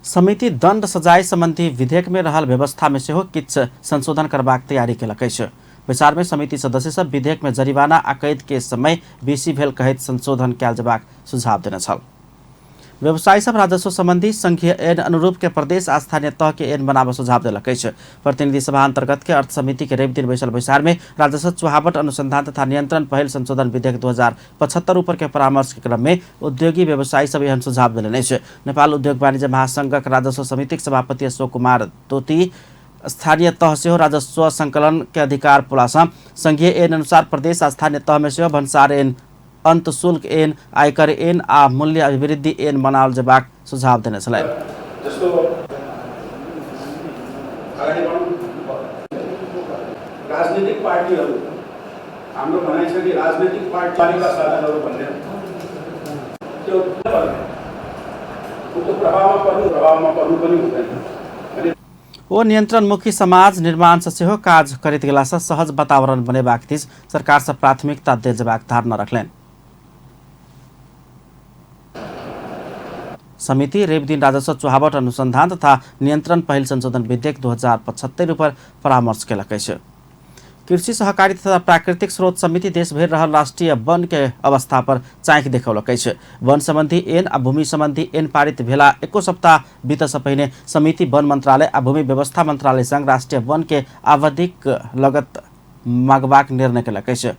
समिति दण्ड सजाय सम्बन्धी विधेयक में रहल व्यवस्था में सेहो किछु संशोधन करबाक तैयारी केलक अछि। बैसार में समिति सदस्य सब विधेयक में जरिमाना आ कैद के समय बेसी भेल कहैत संशोधन कयल जेबाक सुझाव देने छल। व्यवसायी सब राजस्व संबंधी संघीय ऐन अनुरूप के प्रदेश आ स्थानीय तह के ऐन बनाबऽ सुझाव देलक अछि। प्रतिनिधि सभा अंतर्गत के अर्थ समिति के रवि दिन बैसल बैसार में राजस्व चुहावट अनुसंधान तथा नियंत्रण पहल संशोधन विधेयक 2075 ऊपर के परामर्श के क्रम में उद्योगी व्यवसायी सब एहन सुझाव देलनि अछि। नेपाल उद्योग वाणिज्य महासंघक राजस्व समितिक सभापति अशोक कुमार तोती स्थानीय तह सेहो राजस्व संकलन के अधिकार पुलासँ संघीय ऐन अनुसार प्रदेश आ स्थानीय तह में सेहो भन्सार ऐन, अंत शुल्क ऐन, आयकर ऐन आ मूल्य अभिवृद्धि ऐन बनाओल जेबाक सुझाव देने छलनि। राजनीतिक पार्टीहरू हाम्रो भनाइ छ कि राजनीतिक पार्टीका साधनहरू भन्ने त्यो प्रभावमा पर्नु पनि हुँदैन। ओ नियन्त्रणमुखी समाज निर्माण से सेहो काज करैत गेलासँ सहज वातावरण बनेबाक दिस सरकारसँ प्राथमिकता देल जेबाक धारणा रखलनि। समिति रवि दिन राजस्व चुहावट अनुसंधान तथा नियंत्रण पहिल संशोधन विधेयक 2075 पर परामर्श केलक अछि। कृषि सहकारी तथा प्राकृतिक स्रोत समिति देशभरि रहल राष्ट्रीय वन के अवस्था पर चाँखि देखौलक अछि। वन संबंधी ऐन आ भूमि संबंधी ऐन पारित भेला एको सप्ताह बीतसँ पहिने समिति वन मंत्रालय आ भूमि व्यवस्था मंत्रालय संग राष्ट्रीय वन के आवधिक लगत मागबाक निर्णय केलक अछि।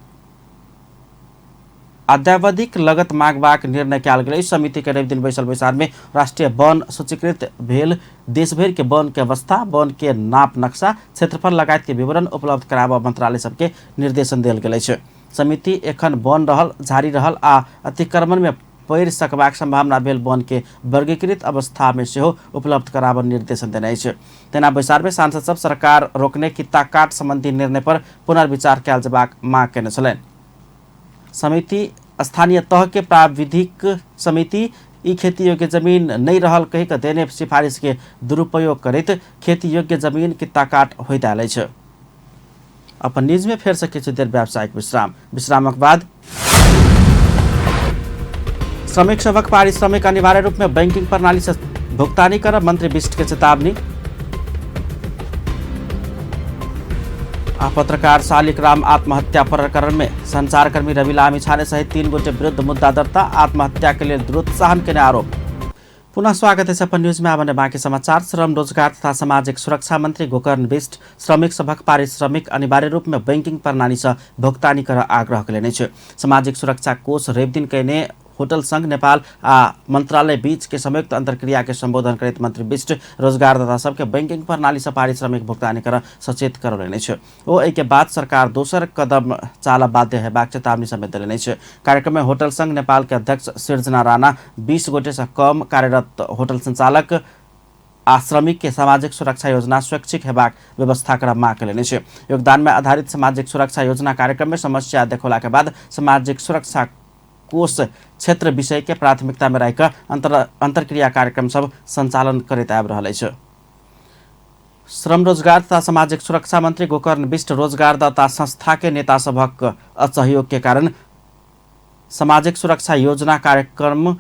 अद्यावधिक लगत मागबाक निर्णय कयल गेल। समिति के रवि दिन बैसल बैसार में राष्ट्रीय वन सूचीकृत भेल देशभरि के वन के अवस्था, वन के नाप नक्शा, क्षेत्रफल लगायत के विवरण उपलब्ध कराबऽ मंत्रालय सबके निर्देशन देल गेल अछि। समिति एखन वन रहल, झाड़ी रहल आ अतिक्रमण में पड़ि सकबाक संभावना भेल वन के वर्गीकृत अवस्था में सेहो उपलब्ध कराबऽ निर्देशन देने अछि। तेना बैसार में सांसद सब सरकार रोकने कित्ता काट संबंधी निर्णय पर पुनर्विचार कयल जेबाक मांग केने छलनि। समिति स्थानीय तह के प्राविधिक समिति ई खेती योग्य जमीन नहीं रहल कहि कऽ देने सिफारिश के दुरुपयोग करैत खेती योग्य जमीन कित्ता काट होइत आयल अछि। अपन न्यूज में फेर से किछु देर व्यावसायिक विश्राम, विश्रामक बाद श्रमिक सभक पारिश्रमिक अनिवार्य रूप में बैंकिंग प्रणाली से भुगतानी करब मंत्री बिष्ट के चेतावनी। आ पत्रकार शालिक राम आत्महत्या प्रकरण में संचारकर्मी रवि लामिछाने सहित 3 गोटे विरुद्ध मुद्दा दर्ता, आत्महत्या के लिए दुरुत्साहन केने आरोप। पुनः स्वागत है अपन न्यूज में। आबने बाकी समाचार। श्रम रोजगार तथा सामाजिक सुरक्षा मंत्री गोकर्ण बिष्ट श्रमिक सभक पारिश्रमिक अनिवार्य रूप में बैंकिंग प्रणाली से भुगतानी कर आग्रह कयलनि अछि। सामाजिक सुरक्षा कोष रवि दिन कयने होटल संघ नेपाल आ मंत्रालय बीच के संयुक्त अंतर्क्रिया के संबोधन करैत मंत्री बिष्ट रोजगारदाता सबके बैंकिंग प्रणाली से पारिश्रमिक भुगतानी कर सचेत करौलनि अछि। ओ एहि के बाद सरकार दोसर कदम चालऽ बाध्य हेबाक चेतावनी समेत देलनि अछि। कार्यक्रम में होटल संघ नेपाल के अध्यक्ष सृजना राणा 20 गोटे से कम कार्यरत होटल संचालक आ श्रमिक के सामाजिक सुरक्षा योजना स्वैच्छिक हेबाक व्यवस्था कर मांग कयलनि अछि। योगदान में आधारित सामाजिक सुरक्षा योजना कार्यक्रम में समस्या देखौला के बाद सामाजिक सुरक्षा कोष क्षेत्र विषय के प्राथमिकता में राखि अंतर्क्रिया कार्यक्रम सब संचालन करैत आबि रहल अछि। श्रम रोजगार तथा सामाजिक सुरक्षा मंत्री गोकर्ण बिष्ट रोजगारदाता संस्था के नेता सभक असहयोग के कारण सामाजिक सुरक्षा योजना कार्यक्रम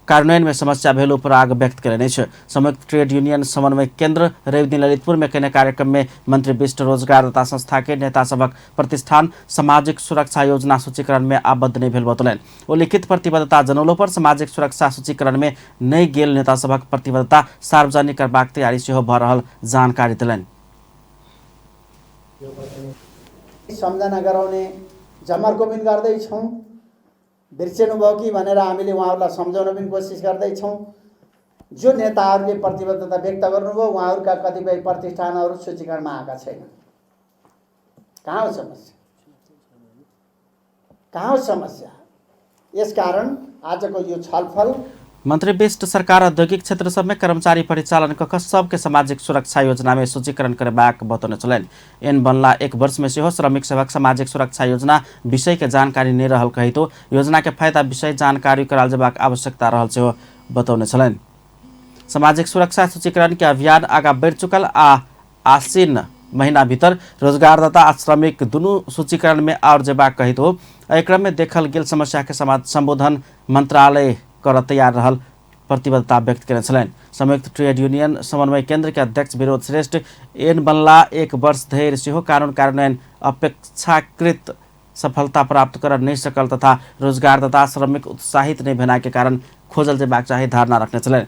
कार्यान्वयन में समस्या भेल उपराग व्यक्त कयलनि अछि। संयुक्त ट्रेड यूनियन समन्वय केंद्र रवि दिन ललितपुर में कयने कार्यक्रम में मंत्री बिष्ट रोजगारदाता संस्था के नेता सभक प्रतिष्ठान सामाजिक सुरक्षा योजना सूचीकरण में आबद्ध नहि भेल बतौलनि। ओ लिखित प्रतिबद्धता जनौलो पर सामाजिक सुरक्षा सूचीकरण में नहि गेल नेता सभक प्रतिबद्धता सार्वजनिक करबाक तैयारी सेहो भऽ रहल जानकारी देलनि। सम्झना गराउने जमर्को पनि गर्दैछौँ, बिर्सिनु भयो कि भनेर हामीले उहाँहरूलाई सम्झाउन पनि कोसिस गर्दैछौँ। जो नेताहरूले प्रतिबद्धता व्यक्त गर्नुभयो उहाँहरूका कतिपय प्रतिष्ठानहरू सूचीकरणमा आएका छैनन्। कहाँ हो समस्या? कहाँ हो समस्या? यसकारण आजको यो छलफल। मंत्री बिष्ट सरकार औद्योगिक क्षेत्र सब में कर्मचारी परिचालन कऽ सबके सामाजिक सुरक्षा योजना में सूचीकरण करबाक बतौने छलनि। एन बनला 1 वर्ष में सेहो श्रमिक सभक सामाजिक सुरक्षा योजना विषय के जानकारी नहि रहल कहितो योजना के फायदा विषय जानकारी कराल जेबाक आवश्यकता रहल सेहो बतौने छलनि। सामाजिक सुरक्षा सूचीकरण के अभियान आगा बढ़ि चुकल आ आश्विन महीना भीतर रोजगारदाता आ श्रमिक दुनू सूचीकरण में आओर जेबाक कहितो एहि क्रम में देखल गेल समस्या के संबोधन मंत्रालय कर तैयार रहल प्रतिबद्धता व्यक्त कयने छलनि। संयुक्त ट्रेड यूनियन समन्वय केंद्र के अध्यक्ष विरोध श्रेष्ठ एन बनला 1 वर्ष धरि सेहो कानून कार्यान्वयन अपेक्षाकृत सफलता प्राप्त कर नहि सकल तथा रोजगारदाता श्रमिक उत्साहित नहि भेना के कारण खोजल जेबाक चाही धारणा रखने छलनि।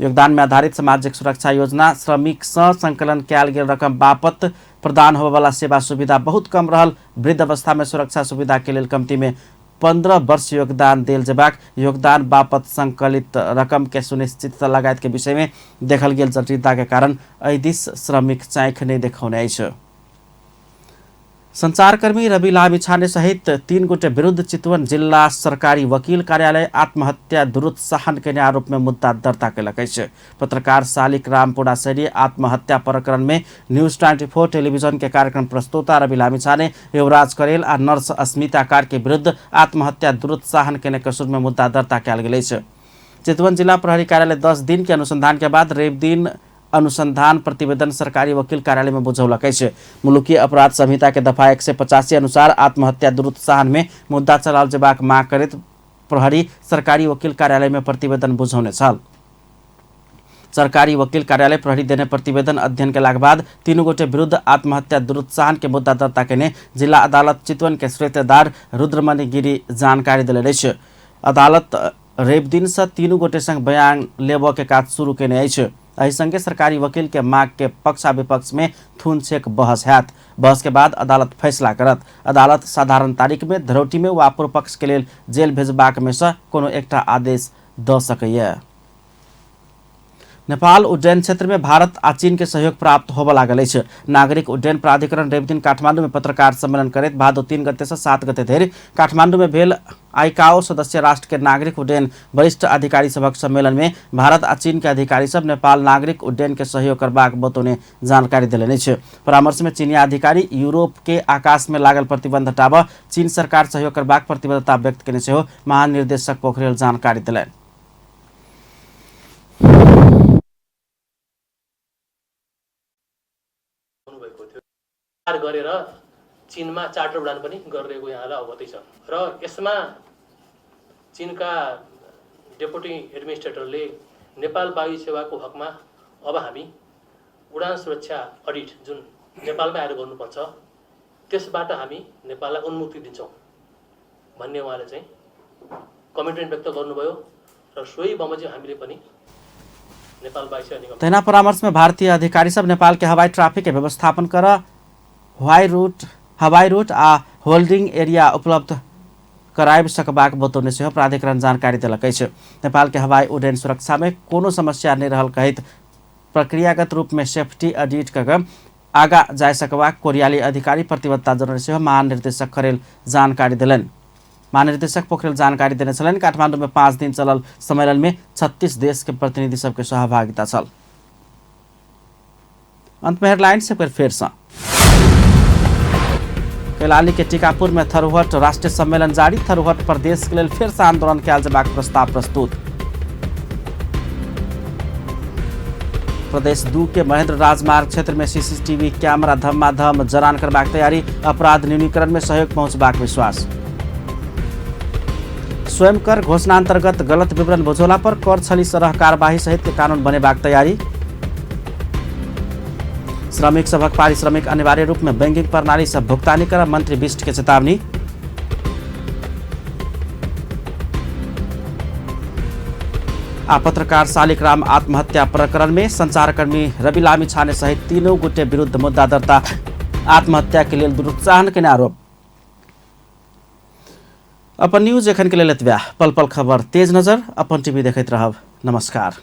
योगदान में आधारित सामाजिक सुरक्षा योजना श्रमिक सँ संकलन कयल गेल रकम बापत प्रदान होबयवला सेवा सुविधा बहुत कम रहल, वृद्ध अवस्था में सुरक्षा सुविधा के लेल कम्ती में 15 वर्ष योगदान देल जेबाक, योगदान बापत संकलित रकम के सुनिश्चितता लगायत के विषय में देखल गेल जटिलता के कारण एहि दिस श्रमिक चाँखि नहि देखौने अछि। संचारकर्मी रवि लामिछाने सहित 3 गोटे विरुद्ध चितवन जिल्ला सरकारी वकील कार्यालय आत्महत्या दुरुत्साहन केने आरोप में मुद्दा दर्ता कयलक अछि। पत्रकार शालिक राम पोडासरी आत्महत्या प्रकरण में न्यूज 24 टेलीविजन के कार्यक्रम प्रस्तोता रवि लामिछाने, युवराज करेल आ नर्स अस्मिता कार्की विरुद्ध आत्महत्या दुरुत्साहन केने कसुर में मुद्दा दर्ता कयल गेल अछि। चितवन जिला प्रहरी कार्यालय 10 दिन के अनुसंधान के बाद रवि दिन अनुसंधान प्रतिवेदन सरकारी वकील कार्यालय में बुझौलक अछि। मुलुकी अपराध संहिता के दफा 185 अनुसार आत्महत्या दुरुत्साहन में मुद्दा चलाओल जेबाक मांग करैत प्रहरी सरकारी वकील कार्यालय में प्रतिवेदन बुझौने छल। सरकारी वकील कार्यालय प्रहरी देने प्रतिवेदन अध्ययन केलाक बाद 3 गोटे विरुद्ध आत्महत्या दुरुत्साहन के मुद्दा दर्ता केने जिला अदालत चितवन के श्रेतेदार रुद्रमणि गिरी जानकारी देलनि अछि। अदालत रवि दिन से 3 गोटे संग बयान लेबऽ के काज शुरू केने अछि। एहि संगे सरकारी वकील के मांग के पक्ष आ विपक्ष में थून छेक बहस हैत। बहस के बाद अदालत फैसला करत। अदालत साधारण तारीख में धरौटी में वा पूर्व पक्ष के लेल जेल भेजबाक में से कोनो एकटा आदेश द सकैए। नेपाल उड्डयन क्षेत्र में भारत आ चीन के सहयोग प्राप्त होबय लागल अछि। नागरिक उड्डयन प्राधिकरण रविदिन काठमांडू में पत्रकार सम्मेलन करैत भादो 3 गते से 7 गते धरि काठमांडू में भेल आईकाओ सदस्य राष्ट्र के नागरिक उड्डयन वरिष्ठ अधिकारी सभक सम्मेलन में भारत आ चीन के अधिकारी सब नेपाल नागरिक उड्डयन के सहयोग करबाक बतौने जानकारी देलनि अछि। परामर्श में चीनिया अधिकारी यूरोप के आकाश में लागल प्रतिबंध हटाबऽ चीन सरकार सहयोग करबाक प्रतिबद्धता व्यक्त केने सेहो महानिर्देशक पोखरेल जानकारी देलनि। गरेर चीनमा चार्टर उडान पनि गरिरहेको यहाँलाई अवगतै छ र यसमा चीनका डेपुटी एडमिनिस्ट्रेटरले नेपाल वायु सेवाको हकमा अब हामी उडान सुरक्षा अडिट जुन नेपालमै आएर गर्नुपर्छ त्यसबाट हामी नेपाललाई उन्मुक्ति दिन्छौँ भन्ने उहाँले चाहिँ कमिटमेन्ट व्यक्त गर्नुभयो र सोही बमोजिम हामीले पनि नेपाल वायु सेवा निगम। तहिना परामर्श में भारतीय अधिकारी सब नेपाल के हवाई ट्रैफिक के व्यवस्थापन कर हवाई रूट आ होल्डिंग एरिया उपलब्ध कराबि सकबाक बतौने सेहो प्राधिकरण जानकारी देलक अछि। नेपाल के हवाई उड्डयन सुरक्षा में कोनो समस्या नहि रहल कहैत प्रक्रियागत रूप में सेफ्टी ऑडिट कऽ आगा जाय सकबाक कोरियाली अधिकारी प्रतिबद्धता जनौने सेहो महानिर्देशक खरेल जानकारी देलनि। महानिर्देशक पोखरेल जानकारी देने छलनि। काठमांडू में 5 दिन चलल सम्मेलन में 36 देश के प्रतिनिधि सबके सहभागिता छल। अंत में हेडलाइन से फिर से कैलाली के टीकापुर में थरुहट राष्ट्रीय सम्मेलन जारी। थरुहट प्रदेश के लेल फेर से आंदोलन कयल जेबाक प्रस्ताव प्रस्तुत। प्रदेश 2 के महेंद्र राजमार्ग क्षेत्र में सीसीटीवी कैमरा धमाधम जरान करबाक तैयारी। अपराध न्यूनीकरण में सहयोग पहुंचबाक विश्वास। स्वयं कर घोषणा अंतर्गत गलत विवरण बुझौला पर कर छली सरह कार्यवाही सहित के कानून बनेबाक तैयारी। श्रमिक सभक पारिश्रमिक अनिवार्य रूप में बैंकिंग प्रणाली से भुगतानी कर मंत्री बिष्ट के चेतावनी। आ पत्रकार शालिक राम आत्महत्या प्रकरण में संचारकर्मी रवि लामिछाने सहित 3 गोटे विरुद्ध मुद्दा दर्ता। आत्महत्या के लेल दुरुत्साहन के आरोप। अपन न्यूज एखन के लेल एतबे। पल पल खबर तेज नजर अपन टीवी देखैत रहब। नमस्कार।